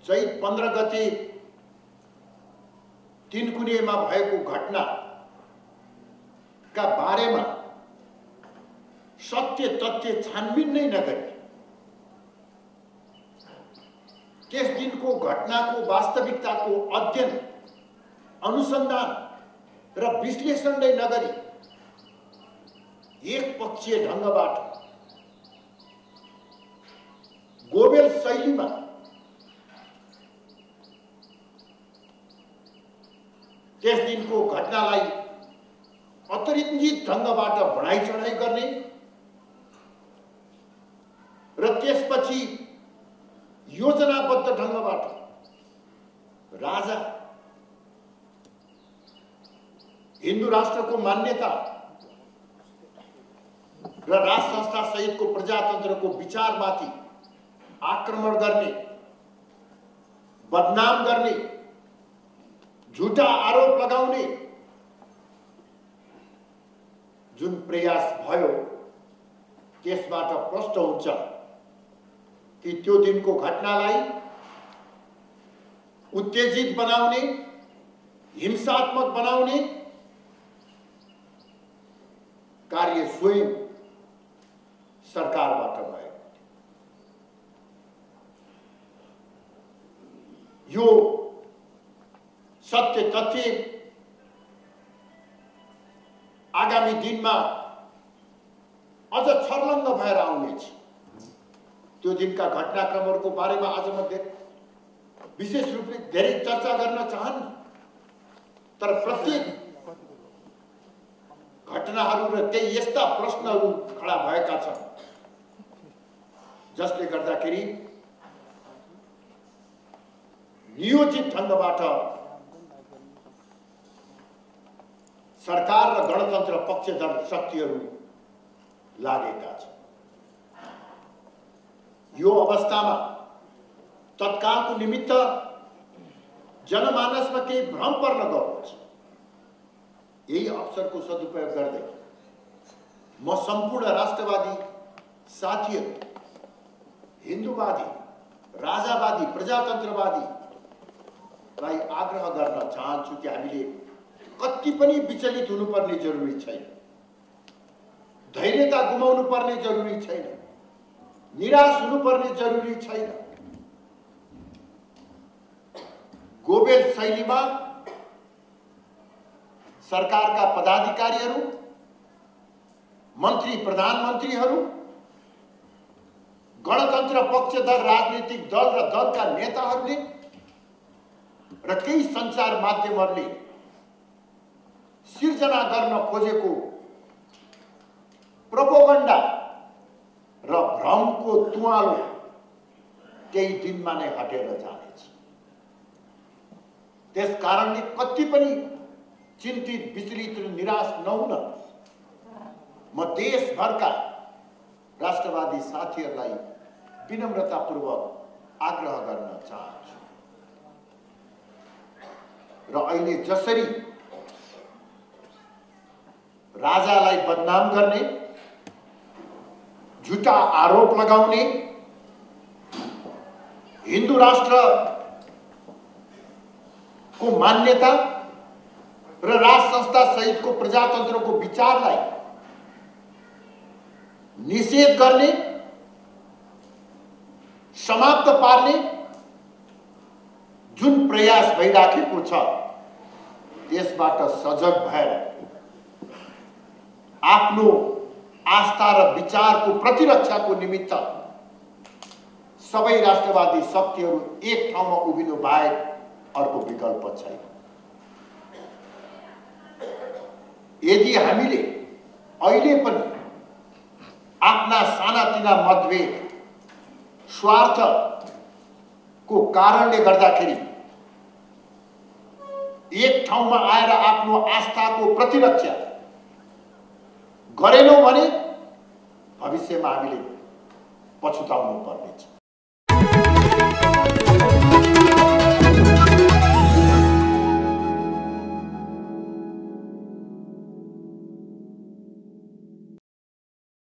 चैत 15 गते तिनकुनेमा भएको घटनाका बारेमा सत्य तथ्य छानबिन नै नगरी त्यस दिनको घटनाको वास्तविकताको अध्ययन अनुसन्धान र विश्लेषण नै नगरी एकपक्षीय ढंगबाट गोबेल शैलीमा त्यस दिनको घटनालाई अतिरञ्जित ढंगबाट बढाई चढाई गर्ने र त्यसपछि योजनाबद्ध ढंगबाट राजा हिन्दू राष्ट्रको मान्यता र राज संस्था सहितको प्रजातन्त्रको विचारमाथि आक्रमण गर्ने, बदनाम गर्ने, झुटा आरोप लगाउने जुन प्रयास भयो त्यसबाट प्रष्ट हुन्छ कि त्यो दिनको घटनालाई उत्तेजित बनाउने, हिंसात्मक बनाउने कार्य स्वयं सरकारबाट भयो। यो सत्य तथ्य आगामी दिनमा अझ छर्लङ्ग भएर आउनेछ। त्यो दिनका घटनाक्रमहरूको बारेमा आज म विशेष रूपले धेरै चर्चा गर्न चाहन्न, तर प्रत्येक घटनाहरू र केही यस्ता प्रश्नहरू खडा भएका छन् जसले गर्दाखेरि नियोजित ढंगबाट सरकार र गणतन्त्र पक्षधर शक्तिहरू लागेका छन्। यो अवस्थामा तत्कालको निमित्त जनमानसमा केही भ्रम पर्न गएको छ। यही अवसरको सदुपयोग गर्दै म सम्पूर्ण राष्ट्रवादी साथीहरू, हिन्दूवादी, राजावादी, प्रजातन्त्रवादीलाई आग्रह गर्न चाहन्छु कि हामीले कति पनि विचलित हुनुपर्ने जरुरी छैन, धैर्यता गुमाउनु पर्ने जरुरी छैन, निराश हुनुपर्ने जरुरी छैन। गोबेल शैलीमा सरकारका पदाधिकारीहरू, मन्त्री प्रधानमन्त्रीहरू, गणतन्त्र पक्षधर राजनीतिक दल र दलका नेताहरूले र केही सञ्चार माध्यमहरूले सिर्जना गर्न खोजेको प्रोपोगन्डा र भ्रमको तुवालो केही दिनमा नै हटेर जानेछ। त्यस कारणले कति पनि चिन्तित, विचलित र निराश नहुन म देशभरका राष्ट्रवादी साथीहरूलाई विनम्रतापूर्वक आग्रह गर्न चाहन्छु। र अहिले जसरी राजालाई बदनाम गर्ने, झुटा आरोप लगाउने, हिन्दू राष्ट्रको मान्यता र राज संस्था सहितको प्रजातन्त्रको विचारलाई निषेध गर्ने, समाप्त पार्ने जुन प्रयास भइराखेको छ त्यसबाट सजग भएर आफ्नो आस्था र विचारको प्रतिरक्षाको निमित्त सबै राष्ट्रवादी शक्तिहरू एक ठाउँमा उभिनु बाहेक अर्को विकल्प छैन। यदि हामीले अहिले पनि आफ्ना सानातिना मतभेद, स्वार्थको कारणले गर्दाखेरि एक ठाउँमा आएर आफ्नो आस्थाको प्रतिरक्षा गरेनौं भने भविष्यमा हामीले पछुताउनु पर्नेछ।